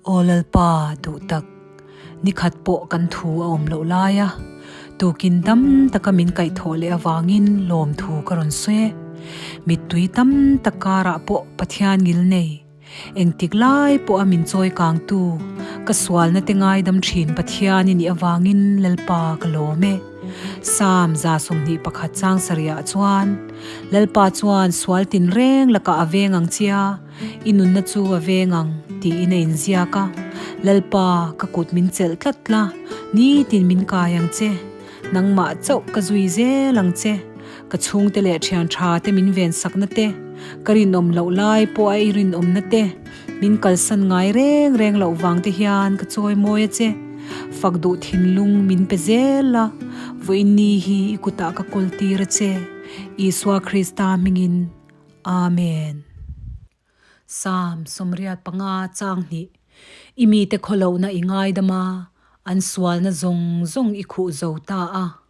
Aw Lalpa duhtak, nikhat pawh kan thu a awm loh laia tukin dam taka min kaihthawh leh avangin lawmthu ka rawn sawi e. Mittui tam tak karah pawh Pathian ngil nei. Engtik lai pawha min chawi kangtu, ka sualna te ngaidam thin Pathian i nih avangin Lalpa ka lawm e. Psalm 21 chang sarihah chuan, Lalpa chuan sual tinreng lakah a veng ang che a, i nunna chu a veng ang, tiin a inziak a. Lalpa, ka kut min chelh tlat la, nitin min kai ang che. Nangmah chauh ka zui zel ang che. Ka chhungte leh thian tha te min ven sakna te, ka rinawm loh lai pawh a i rinawmna te, min kalsan ngai reng reng loh vang te hian ka chawi mawi a che. Fak duh thinlung min pe zel a, vawiin ni hi i kutah ka kawl tir a che. Isua Krista hmingin. Amen. Psalm 85 chang hnih, I mite khawlohna i ngaidam a, an sualna zawng zawng i khuh zo ta a.